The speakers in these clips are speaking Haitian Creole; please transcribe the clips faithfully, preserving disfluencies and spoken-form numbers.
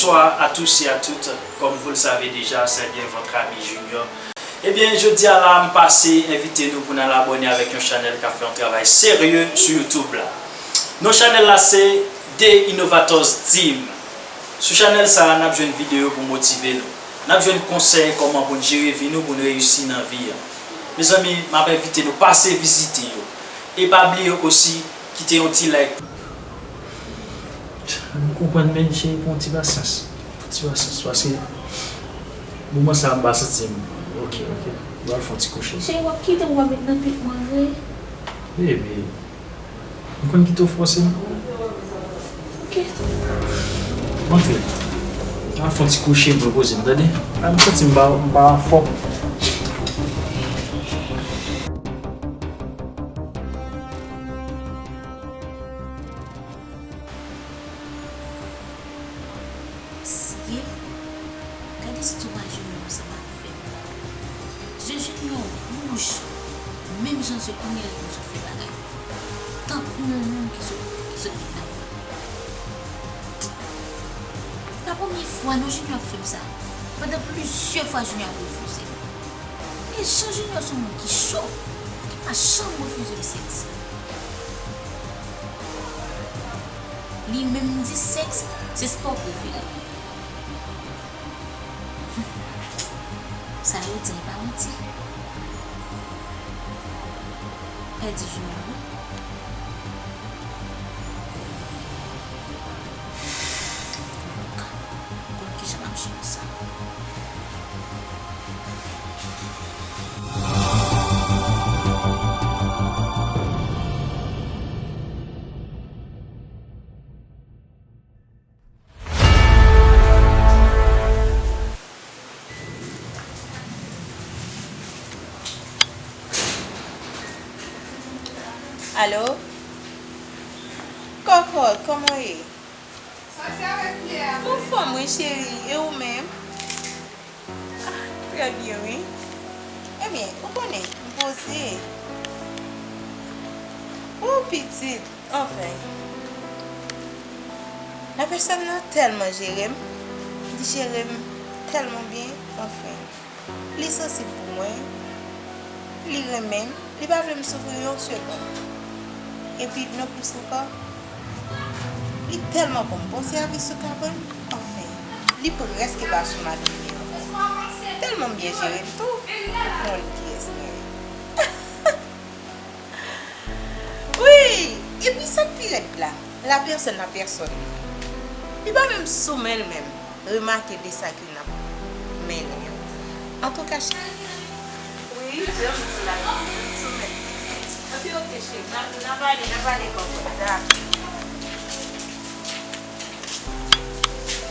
Bonsoir à tous et à toutes. Comme vous le savez déjà, c'est bien votre ami Junior. Ebyen, jodi a la, m pase envite nou pou n al abòne avèk yon chanèl k ap fè yon travay serye sou YouTube la. Non chanèl la se The Innovators Team. Sou chanèl sa a, n ap jwenn videyo pou motive nou. N ap jwenn konsèy kòman pou n jere vi nou, pou n reyisi nan vi a. Mezanmi, m ap envite nou pase vizite yo. E pa bliye osi, kite yon ti like. M konprann, men cheri, pran yon ti pasyans. Pran ti pasyans, paske moman sa a m pa santi m oke, oke. M pral fè yon ti kouche. Cheri, w ap kite m, w ap met nan pit mwen vre? Baby, m konn kite w fòse m. Oke. Antre. M ap fè yon ti kouche, m repoze m, tande? A, m santi m pa, m pa anfòm. Sye, gade stoma Junior ansanm avè m. Zye Junior wouj, menm jan zye kounye a yo sot fè bagay. Tankou yon moun ki sot, ki sot kidnape. Pa premye fwa non Junior ap fè m sa. Pandan plizyè fwa Junior ap refize m. E jan Junior se yon moun ki cho, ki pa janm refize m sèks. Li menm di sèks se spò prefere li. Sa yo di an pa manti. Pèdi Junior wi. Konn kijan m ap jere sa. Alo? Kòkòt, kòman w ye? Anfòm wi cheri, e ou menm? Ah, trè byen wi. Ebyen, ou konnen, m poze. Ou pitit, anfen. Lapèsòn nan tèlman jere m, li jere m tèlman byen, anfen. Li sansib pou mwen, li renmen m, li pa vle m soufri yon segonn. Epi, nan plis ankò, li tèlman ban m bon sèvis sou kabann, anfen, li prèske pa sou madanm li ankò. Tèlman m byen jere l tou, ou konn kiyès mwen ye. Wi, epi sa k pi rèd la, lapèsòn, lapèsòn. Li pa menm sou men l menm, remake de sa ke n ap mennen yo. Antouka, cheri. Wi, jan m di la, li menm sou men l. Epi oke, cheri, n a, n a pale, n a pale kòkòt, dakò.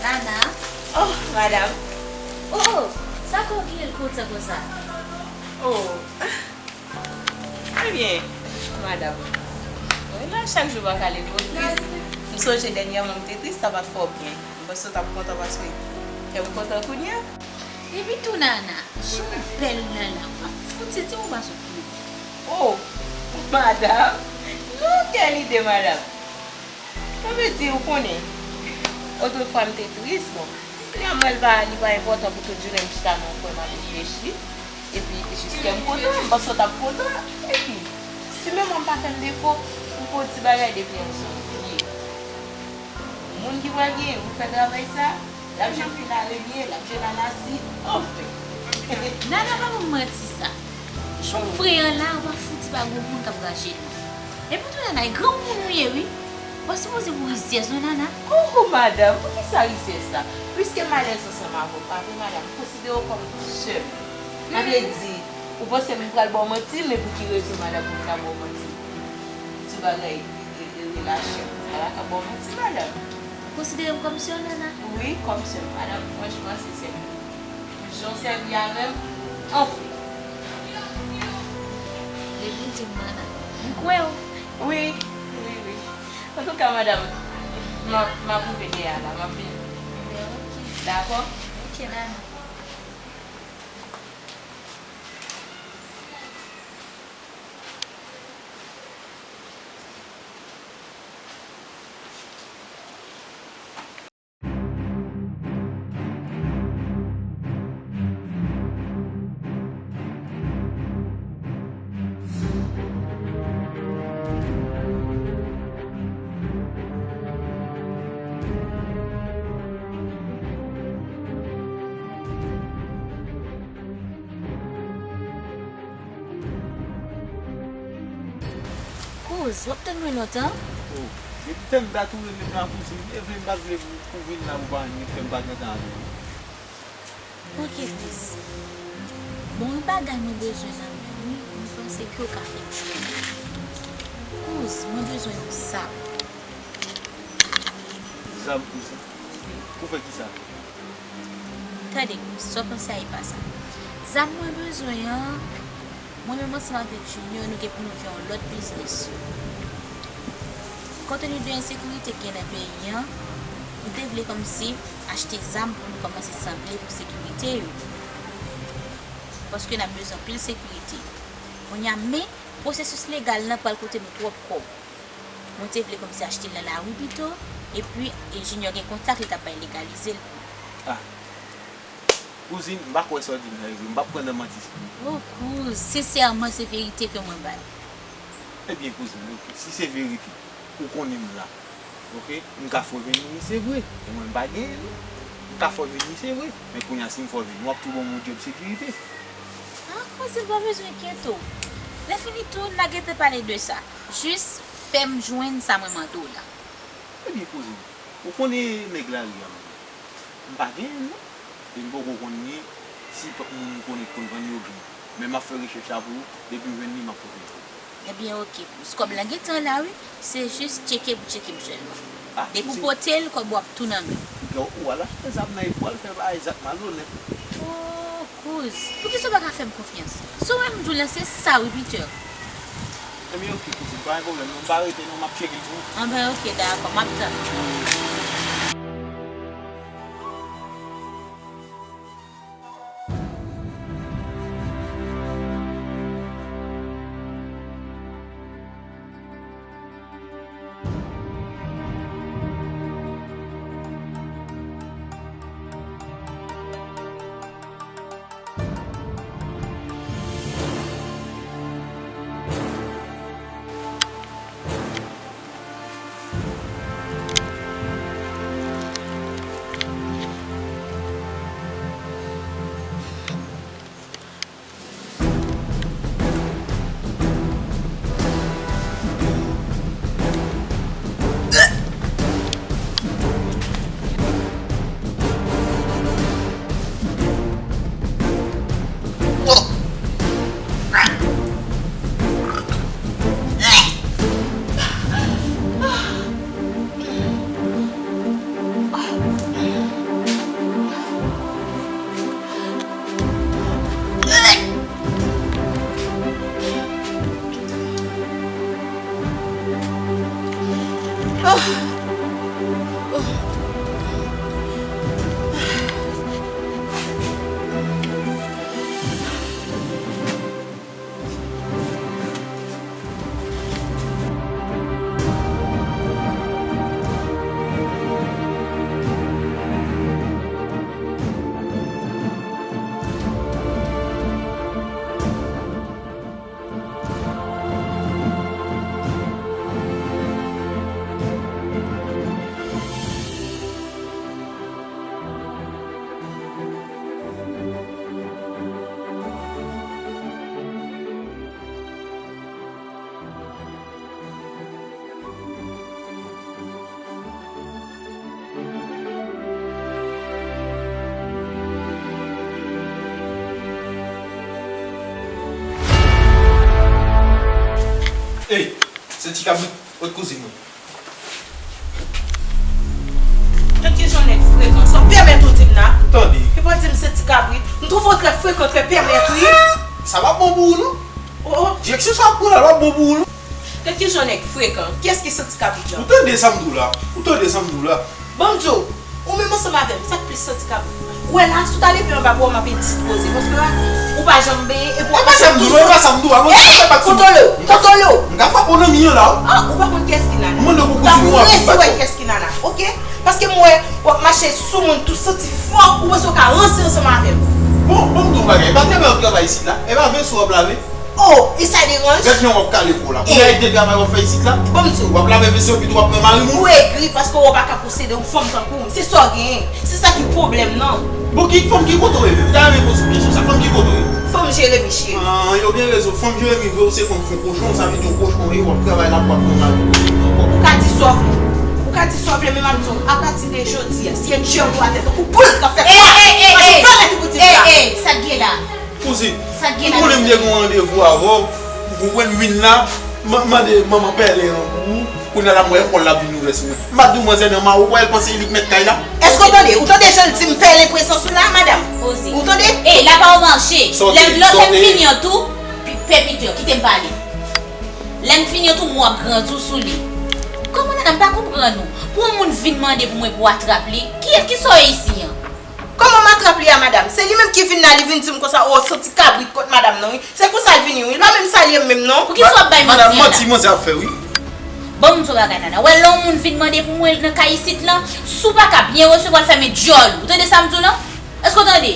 Nana. Oh, madanm. Oh, oh, sa kò w genyen l kontan konsa? Oh. Ebyen, madanm, mwen la chak jou pa ka leve w tris. M sonje dènyèman m te tris, sa pa t fè w byen. M panse w t ap kontan paske kè m kontan kounye a. Epi tou Nana, jan w bèl la la, w ap fout senti w pa sot pran. Oh, madanm, non, kèl ide, madanm. Sa vle di, ou konnen, otrefwa m te tris, bon, kounye a m wè l pa, li pa enpòtan pou tout jounen m chita nan yon kwen m ap reflechi, epi jiskè m kontan, m panse w t ap kontan, epi, si memwa m pa fè m defo, m fè w ti bagay depi an janvye. Moun ki pral gen pou fè travay sa, l ap jwenn filaremye, l ap jwenn anasi, anfen. Nana pa ban m manti sa. Jan w fre an la, ou pa fouti pa gon moun k ap raje nou. Epi tou Nana, e granmoun ou ye wi. Ou pa sipoze pou rizyèz non Nana. Oh, madanm, poukisa rizyèz la? Piske m alèz ansanm avè w, pa vre madanm? M konsidere w kòm sè m. Sa vle di, ou panse m pral ba w manti, men pou ki rezon madanm pou m ta ba w manti? Ti bagay e, e, e relasyon. M pa ta ka ba w manti, madanm. Ou konsidere m kòm sè w, Nana? Wi, kòm sè m, madanm, franchman, se sè m. Jan w sèvi avè m, anfen. Depi w di m, Nana, m kwè w. Wi, wi, wi. Antouka, madanm, m ap, m ap rive dèyè a la, m ap vini. Ebyen, oke. Dakò? Oke, Nana. W ap tann mwen lontan? Oh, depi tèm dat ou rele m la, kouzin, e vle m pa t vle pou, pou vin la pou pa vin fè m pa gen tan avè w. Ok, Kouz. Bon, yon bagay mwen bezwen nan men w, wi, mwen panse ke w ka fè m jwenn. Kouz, mwen bezwen yon zam. Zam, kouzin? Pou fè kisa? Tande, Kouz, sa w panse a e pa sa. Zam mwen bezwen an, mwen menm ansanm avèk Junior, nou gen pou nou fè yon lòt biznis. Konte nou de ensekirite k gen nan peyi an, nou te vle kòmsi achte zam pou nou kòmanse sanble pou sekirite yo. Paske n ap bezwen anpil sekirite. Kounye a, men, pwosesis legal lan pral koute nou twòp kòb. Mwen te vle kòmsi achte l nan lari pito, epi, e, Junior gen kontak, li t ap bay legalize l pou nou. Ah. Kouzin, m pa kwè sa w di m nan e vre. M p ap pran nan manti sa. Oh, Kouz, sensèman, se verite ke mwen bay. Ebyen, kouzin, ok, si se verite, ou konnen m la. Ok? M ka fè w vini, se vre. Men mwen m pa genyen, non. M ka fè w vini, se vre. Men kounye a, si m fè w vini, w ap tou ban m yon djòb sekirite. Ah, kouzin, pa bezwen enkyete w. Lè fini tou, n a gentan pale de sa. Jis fè m jwenn sa mwen mande w la. Ebyen, kouzin, ou konnen nèg lari a, mwen. M pa genyen l, non. E m poko konn ni si p-, moun m konnen k konn vann yo genyen. Men m ap fè rechèch la pou ou, depi m jwenn li, m ap pote l pou ou. Ebyen, ok, Kouz. Kòb la gentan la, wi. Se jis tcheke pou tcheke m sèlman. Ah, depi w pote l, kòb ou ap tou nan men m. Ou, ou al achte zam nan epi w al fè bagay zak malonèt. Oh, Kouz, poukisa w pa ka fè m konfyans? Si w wè m di w la, se sa wi, Peter. Ebyen, ok, kouzin, pa gen pwoblèm, non, m pa rete, non, m ap tcheke l pou ou. Anben, ok, dakò, m ap tann. Ey, se ti kabrit, kot kouzin mwen? Tande kijan nèg frekan. Sa w pèmèt ou di m la? Tande. Epi w di m se ti kabrit. M twouve w trè frekan, trè pèmèt, wi. Sa p ap bon pou ou, non. Oh, oh. Direksyon sa w ap pran la, l p ap bon pou ou, non. Tande kijan nèg frekan. Kiyès ki santi kabrit la? Ou tande sa m di w la? Ou tande sa m di w la? Ban m di w, ou menm ansanm avè m, sa k plis santi kabrit? Ou wè la, si w ta leve anba bò, m ap endispoze. Paske la, ou pa janm benyen, epi w ap pase tou sou. E pa sa m di w, e pa sa m di w, a, mwen, e pa ti. Ey, kontwole w, kontwole w. M ka frape w nan mi an la, wi. Ah, ou pa konn kiyès ki Nana. M mande pou kouzin ou ap pati. M ap resi wè kiyès ki Nana, ok? Paske m wè w ap mache sou moun tou santi fò, ou panse w ka ranse ansanm avè m. Bon, bon, m di w yon bagay, e pa travay w ap travay isit la, e pa veso w ap lave. Oh, e sa deranj? Gad jan w ap kale po la. Ou gen de travay w ap fè isit la? Ban m di w. W ap lave veso epi tou w ap pran mari moun? Ou egri paske w pa ka posede yon fanm tankou m. Se sa w genyen. Se sa ki pwoblèm nan. Bon, ki fanm ki kote w ye menm? M ta renmen poze w kesyon sa. Fanm ki kote w ye? Fanm Jeremi, cheri. Ah, yo gen rezon. Fanm Jeremi, vre, ou se fanm fon kochon, sa vle di yon kochon w ye, w ap travay la pou w ap pran mari. Ou ka di sa w vle. Ou ka di sa w vle, men m ap di w, apati de jodi a, si e djòl ou atè tankou poul k ap fè kwa, paske w pa mèt ou pou di m sa. Ey, ey, sa k gen la? Kouzin, ou konnen m te gen yon randevou avè w, ou konprann, m vin la, m ap mande manman pèlen an pou ou, kounye a la m wè kò l ap vin ouvè sou mwen. M pa t di w manzè nan mari w, w kwè l panse li k mèt kay la? Èske w tande? Ou tande jan l di m fè l enpresyon sou la, madanm? Ou tande? Ey, la pa w mache. Lè m lòt lè m fini an tou, pè Pitè, kite m pale. Lè m fini an tou, m w ap grandi w sou li. Kòman nana m pa konprann ou? Pou yon moun vin mande pou mwen pou w atrap li, kiyès ki sa w ye isi an? Kòman m atrap li a, madanm? Se li menm ki vin la, li vin di m konsa, o, santi kabrit kont madanm nan, wi. Se konsa l vini, wi. Li pa menm salye m menm, non. Poukisa w ap bay manti an la? Manti manzè ap fè, wi. Ban m di w yon bagay, nana. W wè lè yon moun vin mande pou mwen nan kay isit lan, si w pa ka byen resevwa l, fèmen dyòl ou. Ou tande sa m di w lan? Èske w tande?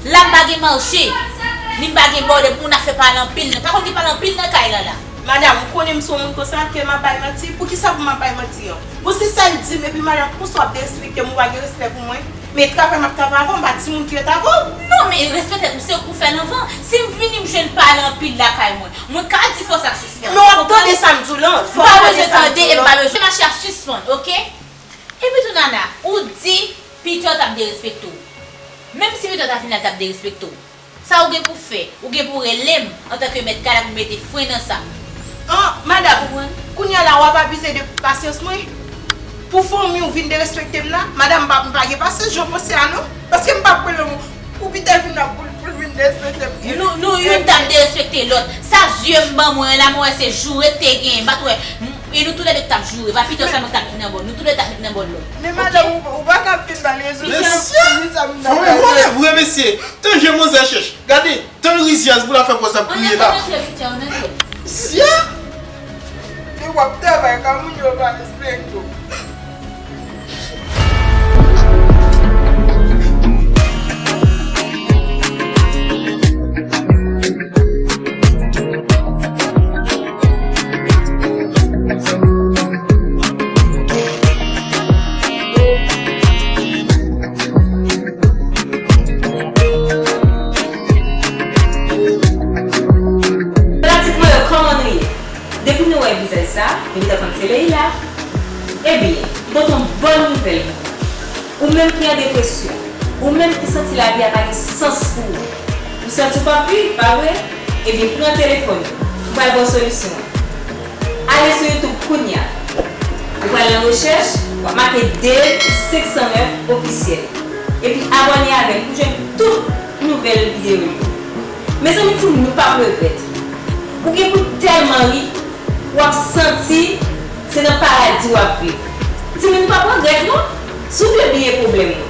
La m pa gen mache, ni m pa gen bòdè pou moun ap fè pale anpil nan. Pa konn ki pale anpil nan kay la la. Madanm, ou konnen m se yon moun konsa ke m ap bay manti? Poukisa pou m ap bay manti an? Bon, se sa l di m, epi madanm, konsa w ap derespekte m, ou pa gen respè pou mwen? Men travay m ap travay avè w, m pa timoun ki ret avè w. Non, men respè tèt ou, se ou k pou fè l anvan. Si m vini, m jwenn pale anpil lakay mwen, mwen ka di fò sa sispann. Men w ap tande sa m di w lan, fò w tande sa m di w lan. M pa bezwen tande e m pa bezwen. Mache a sispann, oke? Epi tou nana, ou di Peter t ap derespekte w. Menm si Peter ta vin la, l t ap derespekte w. Sa ou gen pou fè? Ou gen pou rele m antanke mèt kay la pou mete fren nan sa. An, madanm, kounye a la w ap abize de pasyans mwen? Pou fanmi w vin derespekte m la? Madanm, m pa, m pa gen pasyans jan w panse a non. Paske m p ap rele w pou Peter vin la pou l, pou l vin derespekte m. Nou, nou youn t ap derespekte lòt. Sa zye m ban mwen an la, mwen wè se joure k te genyen. M pa t wè. E nou toulède t ap joure. Pa Peter sèlman k t ap met nan bòl. Nou toulède t ap met nan bòl lòt. Men madanm, ou, ou pa ka ap vin ba l rezon. Mesye! Fanmi konnen vre, mesye. Tan je manzè chèch. Gade, tan rizyèz pou l ap fè pòz l ap kriye la. Sya! Depi w ap travay, ka moun yo pa respekte w. Fanatik mwen yo, kòman nou ye? Depi nou wè vizaj sa, nou gentan konn se Leila. Ebyen, m pote yon bòn nouvèl pou ou. Ou menm ki an depresyon, ou menm ki santi lavi a pa gen sans pou ou. Ou santi w p ap viv, pa vre? Ebyen, pran telefòn ou, m pral ba w solisyon an. Ale sou YouTube kounye a. Ou pral nan rechèch, w ap make Dave senk san nèf ofisyèl. Epi abòne avè m pou jwenn tout nouvèl videyo yo. Mezanmi, timoun, nou p ap regrèt. Ou gen pou tèlman ri, w ap santi se nan paradi w ap viv. Timoun, ou p ap regrèt non. Si w vle bliye pwoblèm ou,